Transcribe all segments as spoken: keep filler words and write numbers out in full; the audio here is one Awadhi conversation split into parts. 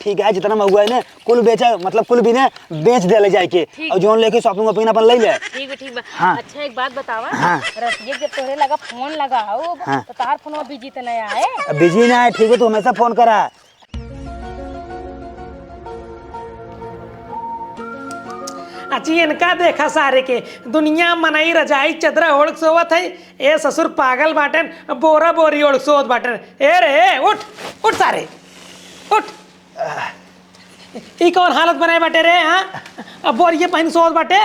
ठीक है, जितना महुआ है ना, कुल बेचा, मतलब, कुल भी ना बेच दे ले जाए के। ठीक। और जौन लेके shopping वॉपिंग अपन ले ले। ठीक बा, ठीक बा। हाँ। अच्छा, एक बात बतावा। हाँ। रसिया जब तोहरे लगा फोन लगाओ, हाँ। तो तार फोनवा busy तो नहीं आए? अब busy ना आए, ठीक है, तू हमेशा फोन करा। अजी, इनका देखा सारे के, दुनिया मनई रजाई चदरा ओढ़ सोवत है, ए ससुर पागल बाटेन, बोरा बोरी ओढ़ सोवत बाटेन। ए रे, ए, उठ, उठ सारे, उठ। ई कौन हालत बनाए बाटे रे, हाँ? अब बोरिये पहिन सोवत बाटे।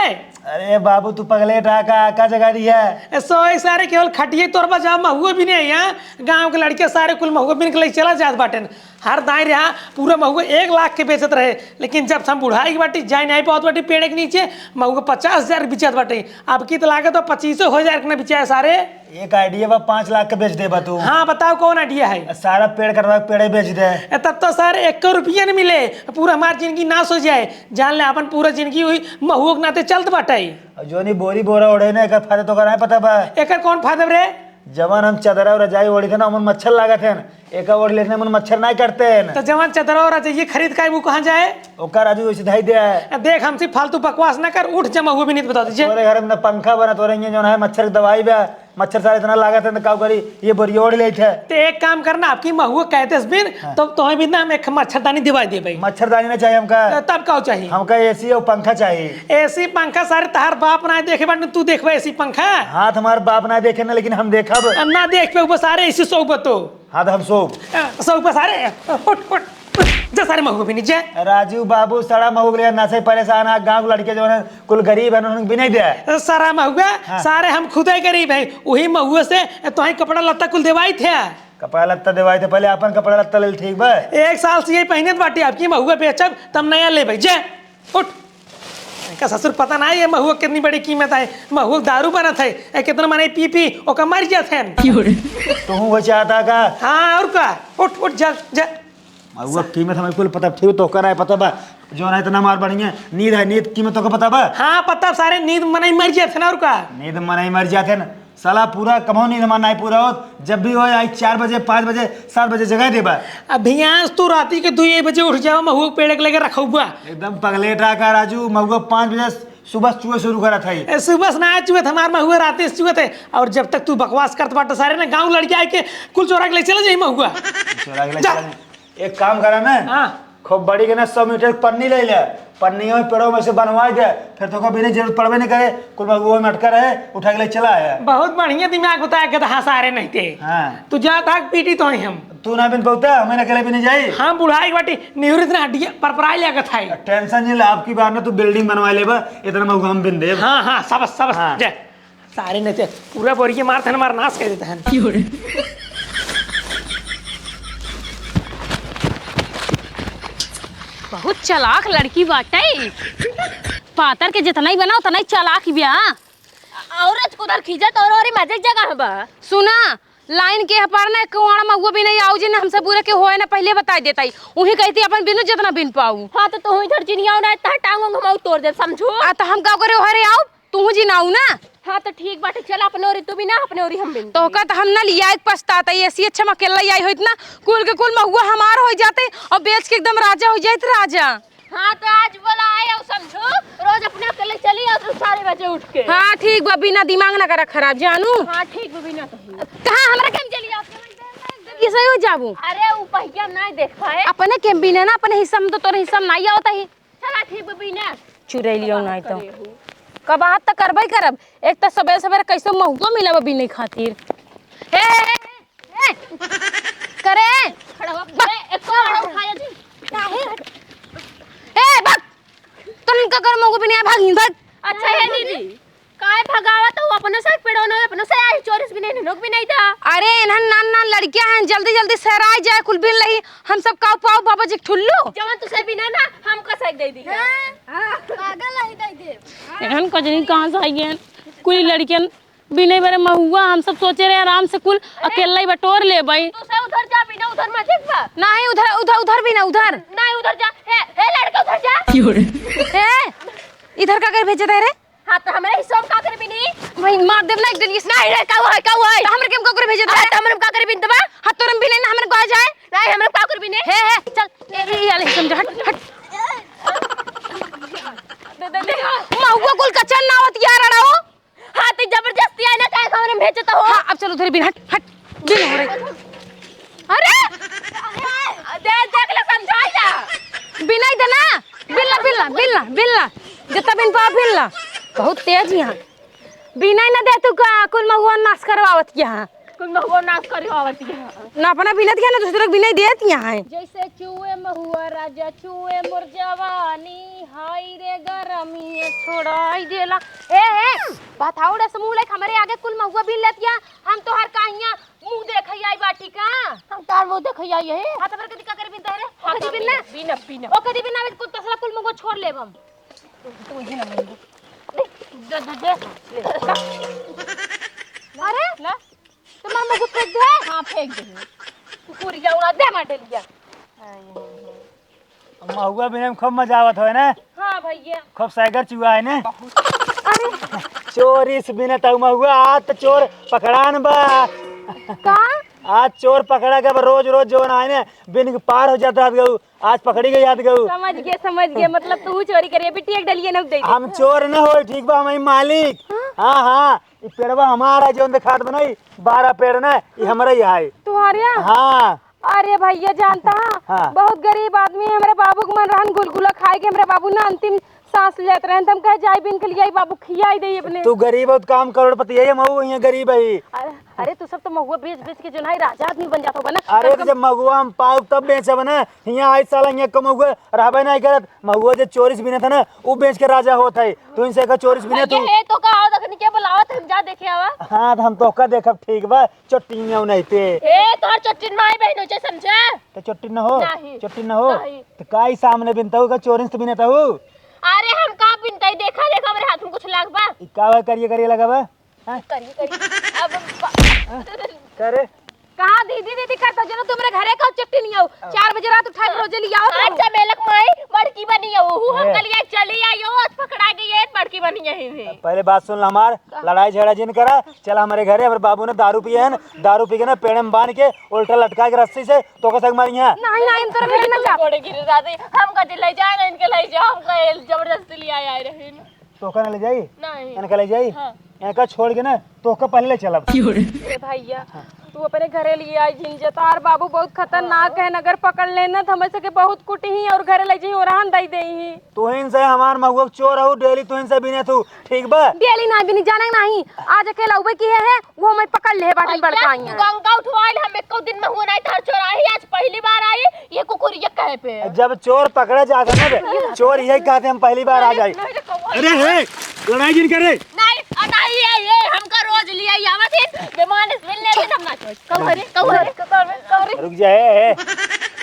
अरे बाबू, तू पगले रहा का, का जगह रही है? ए, सोए सारे केवल खटिये तोर बा, जहाँ महुआ भी नहीं है, हाँ? गाँव के लड़के सारे कुल महुआ बिन के ले चला जात बाटेन। हर दाई रहा, पूरा महुआ एक लाख के बेचत रहे, लेकिन जब से हम बुढ़ाई के बाटी, जाए नहीं पावत बाटी पेड़ के नीचे, महुआ पचास हजार के बिचात बाटे। अब की तो लागत बा पच्चीसो हजार के ना बिचाए सारे। एक idea बा, पाँच लाख के बेच देबा तू। हाँ, बताओ कौन idea है? सारा पेड़ कटवा के पेड़े बेच दे। ए, तब तो सारे एको रुपया न मिले, पूरा हमार जिंदगी नाश हो जाए। जान ले, अपन पूरा जिंदगी हुई महुआ के नाते चलत बाटे। और जो नहीं बोरी बोरा ओढ़े ना, एकर फायदा तो का नहीं पता बा। एकर कौन फायदा रे? जवन हम चदरा और रजाई ओढ़ी थे ना, ओमन मच्छर लागत है ना। एका ओढ़ लेने मन मच्छर नहीं करते हैं ना। तो जवन चदरा और रजाई खरीद के वो कहाँ जाए? ओकर राजू वैसे धाई दे है। देख, हमसे फालतू बकवास ना कर, उठ जा, महुआ भी नहीं बता दीजिए। तोरे घर में ना पंखा बा, तोरे इंजन जौन है, मच्छर की दवाई बा, मच्छर सारे इतना लागत है, तो का करी, ये बोरी ओढ़ ले थे। ते एक काम करना, आपकी महुआ कहते से बिन, हाँ। तो तुम्हें भी ना हम एक मच्छरदानी दिवा दे भाई। मच्छरदानी ना चाहिए हमका। तो तब का चाहिए? हमका एसी और पंखा चाहिए। एसी पंखा सारे तहार बाप ना देखे बाटे, तू देखबे एसी पंखा? हाँ, तुम्हार बाप ना देखे ना, लेकिन हम देखब। अब ना देख पे, वो सारे एसी सो बतो। हाँ, तो हम सोब। अ, सो बस, अरे, उठ, उठ, उठ, जा सारे महुआ भी नहीं, जा। राजू बाबू, सड़ा महुआ के लिए ना से परेशान है, गाँव के लड़के जो है, कुल गरीब है, उन्होंने भी नहीं दिया। अ, सड़ा महुआ, हाँ। सारे हम खुदे गरीब है, वही महुआ से तोहे कपड़ा लत्ता कुल देवाई थे। कपड़ा लत्ता देवाई थे, पहले अपन कपड़ा लत्ता ले ले, ठीक बा? एक साल से यही पहनत बाटी, आपकी महुआ बेचब, तब नया लेबै, जा। उठ। इनका ससुर पता ना है ये महुआ कितनी बड़ी कीमत है। महुआ दारू बनत है। ए, कितना मने पी पी ओका मर जात हैं। तू वो चाहता का? हाँ, और का? उठ, उठ, जल, जल। महुआ कीमत हमें कुल पता, ठीक तो का नहीं पता बा। जो ना इतना मार बढ़िया। नींद है, नींद कीमत तो का पता बा? हाँ, पता सारे नींद मने मर जात हैं और का? नींद मने मर जात हैं। साला पूरा कबहुँ नींद हमार नाहीं पूरा होत। जब भी होय, आई चार बजे, पाँच बजे, सात बजे जगाई देबा। अभियास तू राती के दुई बजे उठ जावा, महुआ के पेड़ के लगे रखउबा। एकदम पगलेट रहा का राजू, महुआ पाँच बजे सुबह चुए शुरू करत है। ए, सुबह से ना चुए थे, हमार महुआ राती से चुए थे। और जब तक तू बकवास करत बाटे सारे ना, गाँव लड़के आए के कुल चोरा के ले चले जाई महुआ। चोरा के ले जा। चले जाई। एक काम करा ना, हाँ। खूब बड़ी के ना सौ मीटर के पन्नी ले ले, पन्नियों में पेड़ों में से बनवा दे, फिर तो कभी नहीं जरूरत पड़बे नहीं करे, कुल में वो में अटका रहे, उठा के ले चला आया। बहुत बढ़िया दिमाग बताया गधा सारे नहीं थे। हाँ। तू जा भाग पीटी तो ही हम। तू ना बिन पौता, हमें अकेले भी नहीं जाई। हम बुढ़ाई के बाटी, निहुरित ना हड्डियाँ परपराई लागत है। टेंशन नहीं ले, आपकी बार ना तू बिल्डिंग बनवा लेबा, इतना महुआ हम बिन देब। हाँ, हाँ, सबस, सबस, हाँ। जय। सारे नहीं थे, पूरा बोरिये मारत हैं, हमारा नाश कर देत हैं। बहुत चालाक लड़की बाटे। पातर के जितना ही बना, उतना ही चालाक ही बिया। औरत कुदर खींचत और, और मजे के जगह बा। सुना, लाइन के हपार ना एक कुआड़ा महुआ भी नहीं आऊ जी, ना हमसे बुरा के होए ना, पहले बताई देता ही। उही कहती अपन बिनु जितना बिन पाऊ। हाँ, तो तू इधर जिनियाऊ ना, तह टांग उंग हम तोड़ दे, समझू? आ, तो हम का करे, ओहरे आऊ? तू जिनाऊ ना। हाँ, तो ठीक बाटे, चल अपने ओरी तू भी ना, अपने ओरी हम बिन। तोहका तो हम ना लिया एक पछतात है, ऐसी अच्छा हम अकेला ही आई होइत ना, कुल के कुल महुआ हमार हो जाते और बेच के एकदम राजा हो जाइत, राजा। हाँ, तो आज बोला आए और समझू, रोज अपने अकेले चली और चार बजे उठ के। हाँ, ठीक बा, बिना दिमाग ना करा खराब, जानू। हाँ, ठीक बा, बिना कहीं। कहाँ हमरा के हम चली आओ? ये सही हो जाबू। अरे, ऊ पहिया नहीं देख पाए। अपने के बिना ना, अपने हिस्सा में तो तोरे हिस्सा में नहीं आवत ही। चला, ठीक बा, बिना। चुरैलियो नहीं तो। करे हो। कबाहत तो करबे करब। एक तो सबेरे सबेरे कैसे महुआ मिला बा बिने खातिर। ए, ए, ए, ए, करे। खड़ा हो। बा- ए, एको खड़ा उठाया जी। काहे? ए, बक। तुम इनका कर महुआ बिने भाग, भाग। अच्छा है दीदी। काहे भगावा तो अपने से पेड़ो न, अपने से आई चोरिस भी नहीं, नोक भी नहीं था। अरे, इन्हन नान नान लड़कियां हैं, जल्दी जल्दी सहराय जाए, कुल बिन लही। हम सब काऊ पाऊ बाबा जी के ठुल्लू। जवन तुसे बिना ना, हमका साइड दे दी। हाँ, पागल है, दे दे। एहन कजरी कहाँ से आई हैं? कुल लड़कियन बिने बरे महुआ, हम सब सोचे रहे आराम से कुल अरे, अकेला ही बटोर लेबई। तू से उधर जा, बिना उधर मत देख बा। नहीं, उधर, उधर, उधर भी ना, उधर। नहीं, उधर जा। हे, हे लड़का, उधर जा। क्यों रे? ए, इधर का कर भेजे थे रे? हाँ, तो हमरे हिस्सा में का करे बिनी? भाई, मार देब ना एक दिन, इस नहीं रे, का हुआ है, का हुआ है? तो हमरे के हम का करे भेजे थे? अरे, तो हमरे में का करे बिन दबा? हाँ, तोरम भी नहीं ना, हमरे को आ जाए। नहीं, हमरा का करबी ने? हे, हे, चल। ए, ए, ए, ले, समझा, हट, हट। दे, दे, दे। महुआ कुल कचन ना आवत यार, अड़ाओ। हाँ, तो जबरदस्ती आई ना, काहे हमरे में भेजत हो? हाँ, अब चल उधर बिन, हट, हट, बिन हो रे। अरे! दे, देख ले, समझाई ना। बिनाई दे ना, बिन ला, बिन ला, बिन ला, बिन ला। जितना बिन पावा बिन ला। बहुत तेज यहाँ। बिनाई ना दे तू का, कुल महुआ नाश करवावत यहाँ। कुल महुआ नाश करवावत यहाँ। ना अपना बिनत गया ना दूसरे को बिनाई देत यहाँ है। जैसे चुए महुआ राजा चुए मोर जवानी, हाय रे गरमी छोड़ाई देला। ए, ए, बताओ रे समूह लाइक हमरे आगे कुल महुआ बिन लेतिया, हम तोहर काहिया मुंह देखै आई बाटी का? हम तार मुंह देखै आई है। हाँ, तो फिर कदी का करे बिनता है रे? हाँ, ओ कदी तो बिन ना? बिन, बिन, बिन। ओ कदी बिन ना, कुल तसला कुल महुआ छोड़ लेब हम। तू, तू ही ना मिल। दे, दे, दे। अरे? ला। तुम्हार महुआ फेंक दे। हाँ, फेंक दे। कुकुरिया उड़ा दे, मार डलिया। महुआ बिने में खूब मजा आवत होय ना? हाँ भैया। खूब साइगर चुआ है ना? अरे। चोरी से बिने तऊ महुआ, आज तो चोर पकड़ान बा। का? आज चोर पकड़ा के बा, रोज रोज जो ना है ना, बिन के पार हो जाता है गऊ। आज पकड़ी गई याद गऊ। समझ गए, समझ गए, मतलब तू चोरी करिए, बिट्टी एक डलिए न दे दे। हम चोर न हो, ठीक बा, हम ही मालिक। हाँ? हाँ, हाँ, ई पेड़वा हमारा है, जौन देखात बनाई, बारह पेड़ ना, ई हमरा ही है। तुम्हारे यहाँ? हाँ। अरे भैया जानता है, हाँ। बहुत गरीब आदमी है, हमरे बाबू के मन रहन गुलगुला खाए के, हमरे बाबू ना अंतिम सांस लेत रहन, त हम कहे जाई बिन के लिए आई बाबू खियाई दे अपने। तू गरीब हो, काम करोड़पति है, हम यहाँ गरीब है। अरे, अरे, तू सब तो महुआ बेच बेच के जो ना राजा आदमी बन जाता होगा ना। अरे, तो जब महुआ हम पाउब तब बेचब ना, यहाँ आई साला यहाँ कमौआ रहबे नहीं करत। महुआ जे चोरी से बिनत है ना, उ बेच के राजा होत है। तू इनसे का चोरी से बिने तू। ये तो का आवत अखनी के बुलावत, हम जा देखे आवा। हाँ, तो हम तोहका देखब, ठीक बा, चोट्टिनिया नहीं ते। ए, तोहर चोट्टिन माई बहन हो जाए, समझा? तो चोट्टिन न हो? नहीं। चोट्टिन न हो? नहीं। तो काई सामने बिनता हूँ, का चोरी से बिनता हूँ? अरे, हम का बिनता ही, देखा, देखा, हमरे हाथ में कुछ लाग बा। ई का बा, करिए, करिए लगा बा? हाँ? करिए, करिए। अब बा- हाँ? का रे? कहाँ दीदी, दीदी करता हो? जनो तुमरे घरे का चट्टी नहीं आओ। हाँ। चार बजे रात उठा के रोजे लियाओ तो। अच्छा, मेलक माई बड़की बनी है, ओहू हम ए। कलिया चली आई, ओ आज पकड़ा गई है, बड़की बनी यही भी। पहले बात सुन ला हमार, का? लड़ाई झगड़ा जिन करा, चल हमरे घरे, हमरे बाबू ने दारू पिए हैं, दारू पी के ना पेड़ में बांध के उल्टा लटका के रस्सी से तोका सक मारी है। नहीं, नहीं, हम तोरा घरे ना जाब। गोड़े गिरे दादी, हम कथी ले जाए ना, इनके ले जाओ, हम कहे जबरदस्ती ले आए, आए रहे। तोका ना ले जाई? नहीं। इनका ले जाई? हाँ। इनका छोड़ के ना, तोका पहले ले चलब। ए भैया, हाँ। तू अपने घरे लिए आई झिंझे। तार बाबू बहुत खतरनाक हाँ। है, अगर पकड़ लेना तो हमरे सके बहुत कुटी ही और घरे ले जाई, ओरहन दई दे ही। तू इनसे हमार महुआ चोर हो, डेली तू इनसे बिने तू, ठीक बा? डेली ना बिनी, जाने नहीं, आज अकेला उबे की है, है, वो हमें पकड़ ले बाटन भैया, बड़का तू आइया। गंगा उठवाइल, हम एको दिन महुआ नहीं धर चोराई, आज पहली बार आई, ये कुकुर ये कहे पे। जब चोर पकड़ा जाता ना बे, चोर यही कहते हम पहली बार आ जाए। नहीं, नहीं, कौआ अरे हे, लड़ाई जिन करे। नहीं, आ, नहीं, ये, ये हमका रोज लिया ही आवत है, बेमान इस मिलने के हम ना चोर। कौआ रे, कौआ रे, कौआ रे, कौआ रे। रुक जा, हे, हे।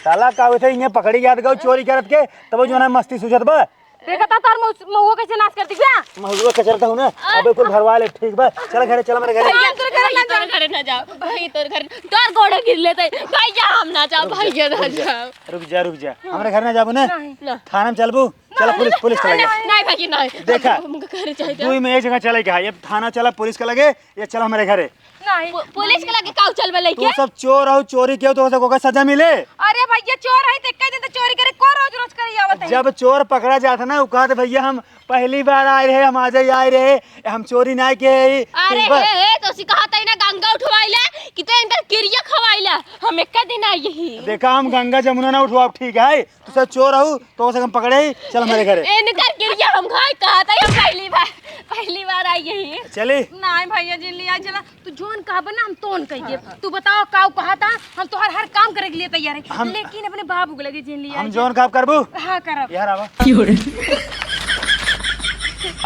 साला का होते इन्हें पकड़ी याद गौ चोरी करत के, तब जो ना मस्ती सूझत बा। देखा था तोर मऊ-, महुआ कैसे नाश कर दी बे? महुआ कचरता हूँ ना, अबे कुल भरवा ले, ठीक बा? चल घरे, चल हमरे घरे। भैया, तोर घरे ना जाओ। तोर घरे ना जाओ। भाई, तोर घरे, तोर गोड़े गिर लेते। भैया, हम ना जाओ, रुक जा, भैया, ना रुक जा, जाओ। रुक जा, रुक जा। हमरे घर ना जाबू ना? नहीं। ना। थाना में चलबू? चल, पुलिस, पुलिस का लगे। नहीं, नहीं, भैया, नहीं। देखा, हमका घर चाहिए। दुई में एक जगह चले के है। ये थाना चला पुलिस का लगे, ये चला हमरे घरे। नहीं। पु-, पुलिस के लगे काऊ चलबे लइके? तू सब चोर हो, चोरी कियो तो ओसे कोका सजा मिले। अरे भैया, चोर है तो एक दिन तो चोरी करे, को रोज रोज करे आवत है? जब चोर पकड़ा जात है ना, उ कहत भैया हम पहली बार आए रहे, हम आज ही आए रहे, हम चोरी ना किए ही। अरे ठीक बा? हे, हे, तो सी कहत है ना गंगा उठवाइले कि तो इनकर किरिया खवाइला, हम एक दिन आए ही। देखा हम गंगा जमुना ना उठवाब, ठीक है? तू सब चोर हो, तो से हम पकड़े ही, चल हमरे घरे। इनकर किरिया हम खाए, कहत है हम पहली बार, पहली बार आई ही। चली? नहीं भैया जी, लिया चला, तू जोन कहबे ना हम तोन कहिए। हाँ। तू बताओ काऊ कहा था, हम तोहर हर काम करे के लिए तैयार है, हम लेकिन अपने बाबू के लगे जिन लिया हम जाए। जोन कहब करबू? हाँ, करब। यार आवा।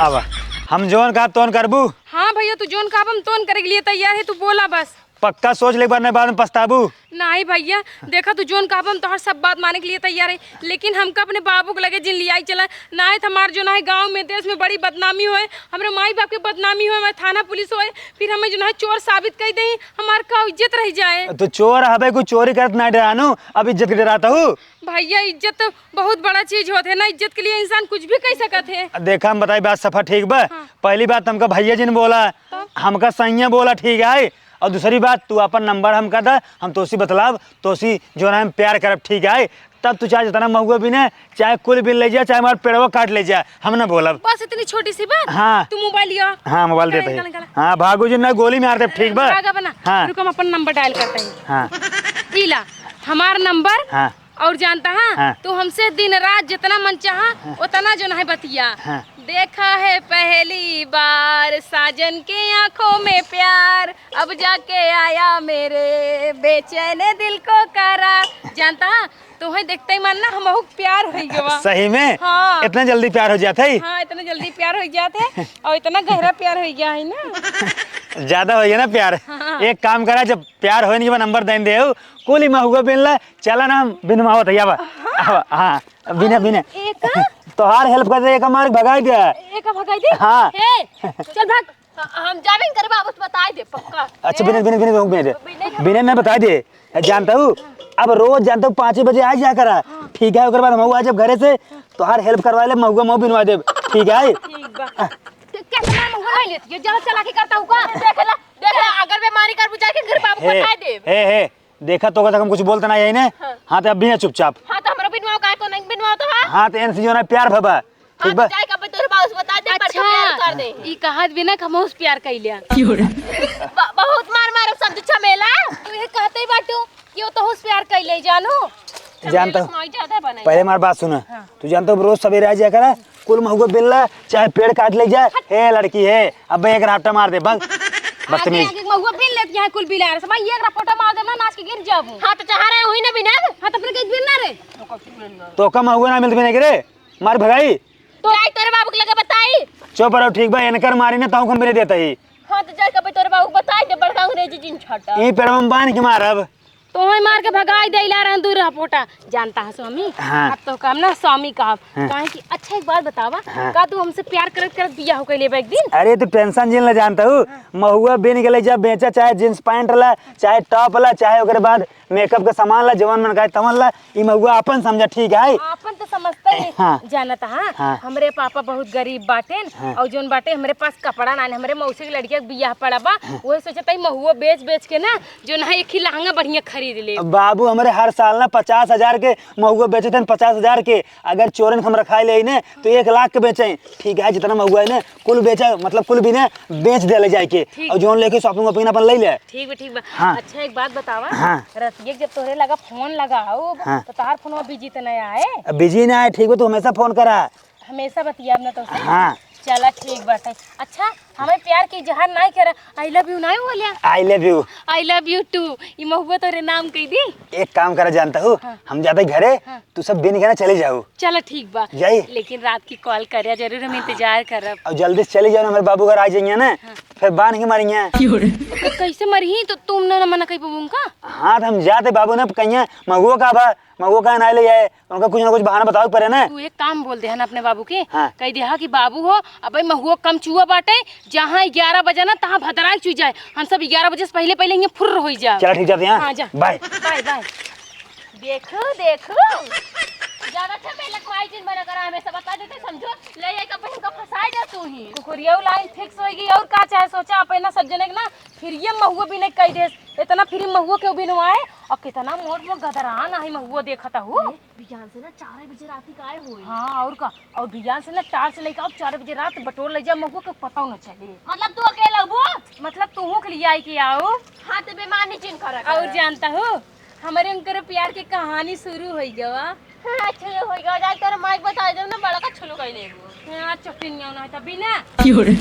आवा, हम जोन कहब तोन करबू? हाँ भैया, तू जोन कहब हम तोन करे के लिए तैयार है, तू बोला बस। पक्का सोच ले, एक बार नहीं बाद में पछताबू। नहीं भैया, देखा तू जोन कहबा हम तोहर सब बात माने के लिए तैयार है, लेकिन हमका अपने बाबू के लगे जिन लियाई चला, नहीं तो हमार जो ना है गाँव में देश में बड़ी बदनामी होए, हमरे माई बाप के बदनामी होए, हमारे थाना पुलिस होए, फिर हमें जो ना है चोर साबित कर दे, हमार का इज्जत रह जाए। तो चोर हबे को चोरी करत नहीं डरानू, अब इज्जत के डराता हूँ। भैया इज्जत तो बहुत बड़ा चीज होते है ना, इज्जत के लिए इंसान कुछ भी कह सकत है। देखा हम बताई बात सफा ठीक बा। हाँ। पहली बात हमका भैया जी ने बोला, तब? हमका सैया बोला ठीक है, और दूसरी बात, तू अपन नंबर हमका दा, हम तोसी बतलाब, तोसी जो ना हम प्यार करब, ठीक है? तब तू चाहे जितना महुआ बीने, चाहे कुल बीन ले जा, चाहे हमार पेड़वा काट ले जा, हम ना बोलब। बस इतनी छोटी सी बात? हाँ। तू मोबाइल लिया। हाँ, मोबाइल निकाल, देते हैं। निकाल, निकाल। हाँ, भागो जी, ना गोली मार दे, ठीक बा? भाग अब ना। हाँ। रुको, हम अपन नंबर डायल करते हैं। हाँ। ई ला, हमार नंबर। हाँ। और जानता है, हाँ। तू हमसे दिन रात जितना मन चाहा, हाँ। उतना जो है बतिया। हाँ। देखा है पहली बार साजन के आंखों में प्यार, अब जाके आया मेरे बेचैन दिल को करार। जानता है, तोहे देखते ही मन ना हमहू प्यार हो गवा। सही में? हाँ। इतना जल्दी प्यार हो जाता है? हाँ, इतना जल्दी प्यार हो जाता है और इतना गहरा प्यार हो गया है ना। ज्यादा हो गया ना प्यार। हाँ। एक काम करा, जब प्यार होने के बाद नंबर दे दे, कुल ही महुआ बिन ला, चला ना हम बिनवावत है, आवा। हाँ। आवा, हाँ, बिना, बिना। एक? तोहार हेल्प कर दे, एक मार भगाई दे। एक भगाई दे? हाँ। ए, चल भाग। हम जाबे करे बाबू, तो बताई दे पक्का। अच्छा, बिना, बिना, बिना, बिना, बिना। बिना। बिना ना बताई दे। जानता हूँ, अब रोज जानता हूँ, पाँचे बजे आ जा करा। हाँ। ठीक है, ओकर बाद हम आ जब घरे से, तोहार हेल्प करवा ले, महुआ मऊ बिनवा देब। ठीक है? ठीक बा। हाँ। कितना महुआ ले लेती है, जहाँ चला के करता हूँ का? देख ला, देख ला, अगर बीमारी कर बुझा के घर बाबू हे, बताई देब। हे, हे, देखा तो तक हम कुछ बोलते ना यही ने। हाँ। हाँ, तो अब भी ना चुपचाप। हाँ, तो हमरा बिनवाओ, काहे को नहीं बिनवाओ तो, हाँ? हाँ, तो एनसी जो ना प्यार भबा। ठीक हाँ, बा? तो जाए के अब तोरे बाबू से बता दे, बड़का अच्छा, प्यार कर दे। ई कहत बिना कि हम उस प्यार कइले। क्यों रे? ब-, बहुत मार मारो समझ छमेला। तू ये कहते ही बाटू कि वो तो उस प्यार कइले, जानू। जानता हूँ। माई ज्यादा बने। पहले हमारी बात सुना। हाँ। तू जानता हूँ, रोज सवेरे आ जाया करा, कुल महुआ बिन ला, चाहे पेड़ काट ले जा। हट। हे लड़की है, अब एक रापटा मार दे, भाग। आगे, बदतमीज। आगे महुआ बिन लेती है, कुल बिला रहा। मैं एक रापटा मार देना, नाच के गिर जाबू। हाँ, तो चाह रहे हुई ना बिना। हाँ, तो अपने कहीं बिन ना रे। तो का महुआ ना मिलत बिना के रे? मार भगाई। तो जाए तोरे बाबू के लगे बताई। चुप रहो, ठीक बा, एनकर मारी ना, ताऊ हम भी नहीं देता ही। हाँ, तो जाए कभी तोरे बाबू बताई दे, बड़का अंग्रेजी जिन छाटा। ई पेड़वा में बांध के मारब। तोहे मार के भगाई दे, इला रहन दूर रह पोटा। जानता है स्वामी, हाँ। अब तो काम ना स्वामी का। हाँ। काहे कि, अच्छा एक बात बतावा, हाँ। का तू हमसे प्यार करत करत बियाह हो कइले बा एक दिन? अरे, तू टेंशन जिन ला, जानता हूँ, हाँ। महुआ बिन के ले जा, बेचा, चाहे जींस पैंट ला, चाहे टॉप ला, चाहे ओकरे बाद मेकअप के सामान ला, जवन मन कहे तवन ला, ई महुआ आपन समझा, ठीक है? आपन तो समझते ही हाँ। जानत हाँ। हाँ। हमरे पापा बहुत गरीब बाटेन, हाँ। और जोन बाटे हमरे पास कपड़ा ना, हमरे मौसी के लड़किया के बियाह पड़ा बा, हाँ। वही सोचत ही महुआ बेच बेच के ना, जो ना एक ही लहंगा बढ़िया खरीद ले। अब बाबू हमरे हर साल ना पचास हजार के महुआ बेचत हन, पचास हजार के। अगर चोरन के हम रखाए ले ने तो एक लाख के बेचे, ठीक है? जितना महुआ है ना कुल बेचा, मतलब कुल भी ना बेच दे ले जाए के, ठीक। और जोन लेके शॉपिंग वॉपिंग अपन ले ले। ठीक बा, ठीक बा। हाँ। अच्छा, एक बात बतावा। हाँ। रतिया के जब तोहरे लगा फोन लगाओ, हाँ। तो तोहार फोनवा बिजी तो नहीं आए? अब बिजी ना आए, ठीक बा, तू हमेशा फोन करा। हमेशा बतियाब ना तोसे? हाँ। चला, ठीक बाटे। अच्छा, हमें प्यार के इजहार नहीं करा, I love you नहीं बोलिया? I love you। I love you too। ई महुआ तोरे नाम कह दी। एक काम करा, जानता हूँ, हाँ। हम जाते घरे, हाँ। तू सब बिन के ना चले जाओ। चला, ठीक बा। जाई। लेकिन रात की कॉल करिया जरूर, हम इंतजार करब। और जल्दी से चली जाओ ना, हमारे बाबू घर आ जाइए ना, हाँ। फिर बांध के मारेंगे। तो कैसे मरही? तो तुम ना, ना मना कही बाबू उनका? हाँ, तो हम जाते बाबू ना कहिए, महुआ का बा, महुआ का ना ले जाए, उनका कुछ ना कुछ बहाना बतावे के पड़े ना। तू एक काम बोल दे है ना अपने बाबू के, हाँ। कह दे हा कि बाबू हो, अब महुआ कम चुआ बाटे, जहाँ ग्यारह बजे ना तहाँ भदराई चुई जाए, हम सब ग्यारह बजे से पहले पहले यहाँ फुर्र हो जाओ। चला, ठीक, जाते हैं। हाँ, जा। बाय। Bye, bye. देखो, देखो। ज्यादा अच्छा मेलक माई जिन बना करा, हमेशा बता देते, समझो। ले जाके बहन का फंसाए जा तू ही। कुकुरिया लाइन फिक्स होएगी और का चाहे सोचा आप ना सब जने के ना, फिर ये महुआ भी नहीं कह दे, इतना फिर महुआ के बिनवाए और कितना मोट मोट गदरान आई महुआ देखत हूँ। ए, बिहान से ना चार बजे रात ही का आए होई। हाँ, और का, और बिहान से ना टार्च लेके आओ, चार बजे रात बटोर ले जा महुआ के पता न चले। मतलब तू अकेला हबू? मतलब तू के लिए आई के आओ। हाँ, तो बेमानी जिन करा और कर। जानता हो, हमारे उनकर प्यार के कहानी शुरू हो गवा। हाँ, शुरू हो गवा। जाए तोरे माइक बता दे ना, बड़ा का शुरू कर लेबू। हाँ, चुप्पी नहीं होना है तभी ना। क्यों रे?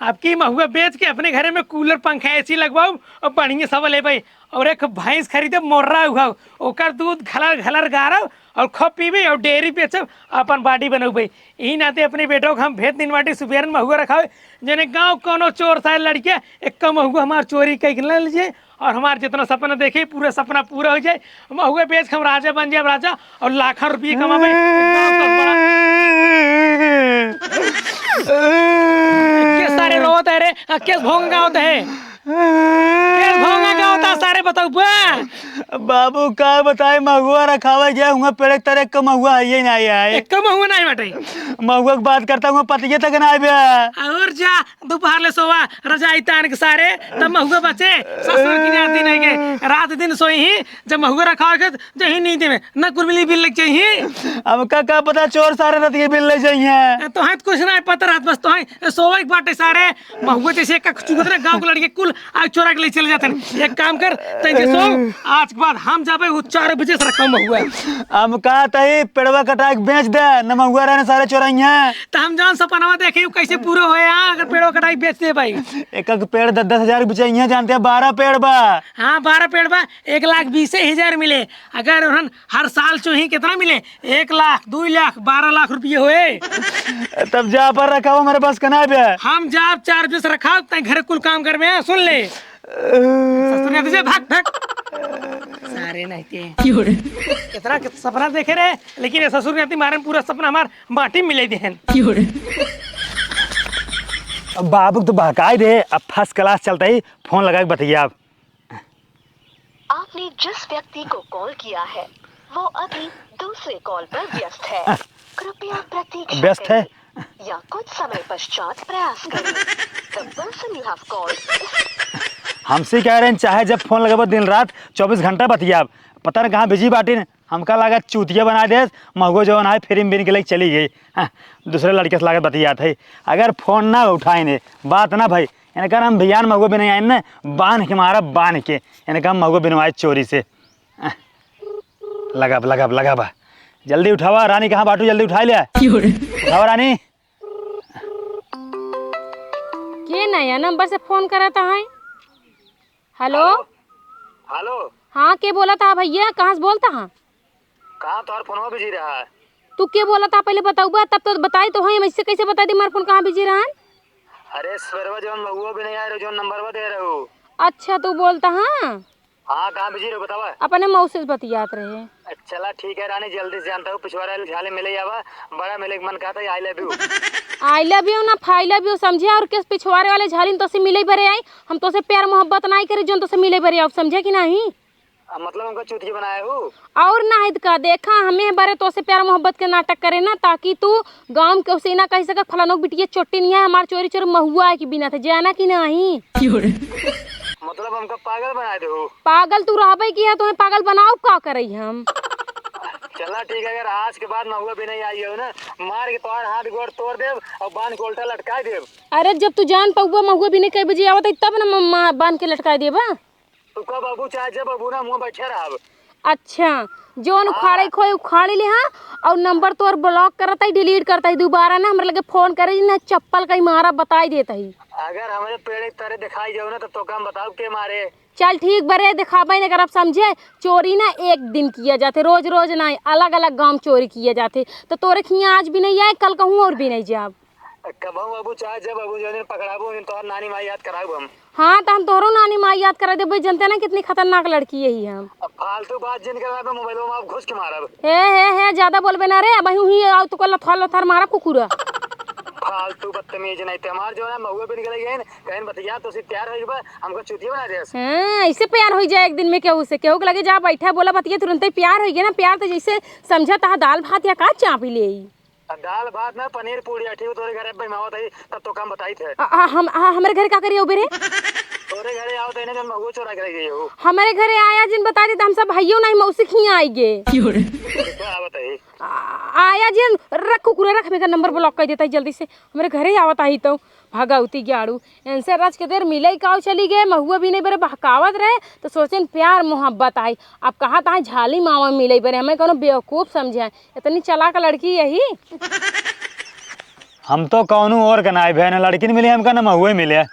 आपकी महुआ बेच के अपने घरे में कूलर, पंखा, एसी लगवाओ और बढ़िया सब ले भाई। और एक भैंस खरीदे मोर्रा हुआ, ओकर दूध घलर घलर गारब और खब पीबे और डेयरी बेचब, अपन बॉडी बनौबे। यही नाते अपने बेटो को हम भेज दिन बाटी सुबेरन महुआ रखावे, जने गाँव कोनो चोर सारे लड़के एक महुआ हमार चोरी कई के ले लीजिए और हमार जितना सपना देखे पूरा सपना पूरा हो जाए। महुआ बेच के हम राजा बन जाए, राजा, और लाखों रुपये कमावे। के सारे रोवत है रे, के भोंग गावत है? पेड़ भोंगा का होता सारे, बताऊ बे। बाबू, का बताई, महुआ रखावे गए हुआ, पेड़ के तरे एक महुआ है ही नहीं है। एक महुआ नहीं बाटे। महुआ की बात करता हूँ, पतिये तक ना आवे। और जा, दोपहर ले सोवा, रजाई तान के सारे, तब महुआ बचे। ससुर की जाती नहीं के, रात दिन सोई ही, जब महुआ रखावे के, जही नींद में, ना कुल मिली बिल लग जाई ही। हमका का पता, चोर सारे रात के बिल ले जाई हैं। तो है तो कुछ ना पता रहत, बस तो है सोवे के बाटे सारे, महुआ जैसे एक चुगत ना गाँव के लड़के कुल आग चोरा के ले चले जाते हैं। एक काम कर, तैं जे सो, आज के बाद हम जाबे, वो चार बजे से रखा महुआ। हम कहा तही पेड़वा कटा के बेच दे, न महुआ रहने सारे चोराई हैं। तो हम जौन सपनवा देखे, वो कैसे पूरा होए, हाँ, अगर पेड़वा कटा के बेच दे भाई। एक एक पेड़ दस दस हजार के बिचाई हैं, जानते हैं, बारह पेड़ बा। हाँ, बारह पेड़ बा, एक लाख बीस हजार मिले। अगर उन्हन हर साल चोही, कितना मिले? एक लाख, दो लाख, बारह लाख रुपये होए। तब जा पर रखा हो, हमारे पास कना बे। हम जा चार बजे से रखा, तैं घरे कुल काम कर में, सुन ले। ससुर ने तुझे भाग, भाग। सारे नहीं थे। क्यों रे? कितना सपना देखे रहे, लेकिन ये ससुर ने मारे पूरा सपना हमार माटी में मिले देहन। क्यों रे? अब बाबू तो बहकाई दे, अब first class चलता ही फोन लगा के बतैया अब। आपने जिस व्यक्ति को कॉल किया है, वो अभी दूसरे कॉल पर व्यस्त है। कृपया प्रतीक्षा व्यस्त है? करें या कुछ समय पश्चात प्रयास करें। The person you have called is हमसे कह रहे हैं, चाहे जब फोन लगाबो दिन रात चउबीस घंटा बतियाब, पता न कहाँ बिजी बाटिन। हमका लगा चूतिया बना देस, महुआ जवन है फ्री में बिन के लेके चली गई। हाँ, दूसरे लड़के से लागत बतियात है। अगर फोन ना उठाइन, बात ना भई, इनका हम बिहान महुआ बिने आइन न, बांध के मारा, बांध के। इनका हम महुआ बिनवाए चोरी से। लगाब, लगाब, लगाब। जल्दी उठावा, रानी कहाँ बाटू, जल्दी उठाइ ले। उठावा रानी। के नया नंबर से फोन करत है? हेलो? हेलो? हेलो? हाँ, के बोलत है भैया? कहाँ से बोलत है? कहाँ तोहर फोनवा बिजी रहा है? तू के बोलत है पहले बताउबा, तब तो बताई तो है, हम ऐसे कैसे बता दी हमार फोन कहाँ बिजी रहन? अरे सवेरवा जौन महुआ बिने आए रहो, जौन नंबरवा दे रहू। अच्छा, तू बोलत है? हाँ, कहाँ बिजी रहो बतावा। अपने मौसी से बतियात रहे। चला ठीक है रानी, जल्दी से जानता हूँ, पिछवारे वाले झाली मिले आवा, बड़ा मिले के मन कहता है, I love you। I love you ना, I love you समझे, और किस पिछवारे वाले झाली में तोसे मिले बरे आई, हम तोसे प्यार मोहब्बत नाहीं करे, जौन तोसे मिले बरे आउब, समझे कि नाहीं? आ, मतलब हमका चूतिया बनाए हो? और नाहीं तो का, देखा, हमें बरे तोसे प्यार मोहब्बत के नाटक करे ना, ताकि तू गाँव में केहू से ना कहि सके, "फलानो के बिटिया चोट्टी नहीं है, हमार चोरी चोरी महुआ है कि बिना थे, जाना कि नाहीं?" मतलब हमका पागल बनाए दे हो? पागल तू रहबे की है, तुम्हें पागल बनाउब का करई हम? चला ठीक है, अगर आज के बाद महुआ बिने आई हो ना, मार के तोहार हाथ गोड़ तोड़ देब और बांध के उल्टा लटकाए देब। अरे जब तू जान पउबा महुआ बिने कै बजे आवत है, तब ना म-, म-, बांध के लटकाए देबा। तू कब अबू चाहे जब अबू ना, हम हुआँ बैठे रहब। अच्छा, जौन हाँ। उखाड़े खोए उखाड़ ले हाँ, और नंबर तोर block करत है, delete करत है, दोबारा ना हमरे लगे फोन करे ना, चप्पल कहीं मारा बताई देत है। अगर हमरे पेड़ के तरे दिखाई जाओ ना, तो तोका हम बताउब के मारे। चल ठीक बरे, दिखाबे न करब, समझे? चोरी ना एक दिन किया जाते, रोज रोज ना, अलग अलग गाँव चोरी किया जाते। तो तोरे खियाँ आज भी नहीं आए, कल कहूँ और भी नहीं जाब। कबहूँ अबू चाहे जब अबू, जौन दिन पकड़ाबू, उस दिन तोहर नानी माई याद कराउब हम। हाँ, तो हम तोहरो नानी माई याद करा देबे, जनते ना कितनी खतरनाक लड़की यही हम। अब फालतू बात जिन करबे, मोबाइलो में आप घुस के मारब। हे, हे, हे, ज्यादा बोलबे ना रे, अब यूं ही आओ तो कोई लथार लथार मारब कुकुरा। फालतू बदतमीज नहीं ते हमार जो है महुआ बिन गले गए, कहीं बतिया तो से प्यार होई बा, हमको चूतिया बना देस। हाँ, ऐसे प्यार होई जाए एक दिन में केहू से, केहू के लगे जा बैठा बोला बतिया तुरंते प्यार होई गया ना, प्यार तो जैसे समझा तहा दाल भात या का चापी ले आई। आ, दाल भात ना, पनीर पूड़ी, आ, ठीक, तोरे घरे बनवावत हई, तब तो काम बताई थे। आ, आ, हम, आ, हमरे घरे का करिए उबे रे? तोरे घरे आवत हई ना, जब महुआ चोरा के ले गई हो। हमरे घरे आया जिन बता दी, तो हम सब हइयो नहीं, मौसी खिया आई गे। क्यों रे? क्या आवत हई? आ, आया जिन, रख कुकुरे, रख, मेरा नंबर block कर देता है जल्दी से। हमरे घरे आवत आई तो। भगवती ग्याड़ू, इनसे रच के देर मिले काऊ चली गए, महुआ बिने बरे बहकावत रहे, तो सोचेन प्यार मोहब्बत आई। अब कहा ताई झाली मावा मिले बरे, हमें कोनो बेवकूफ समझे, इतनी चालाक लड़की यही। हम तो कौनो और के नाई बहन, लड़किन मिले हमका न महुए मिले।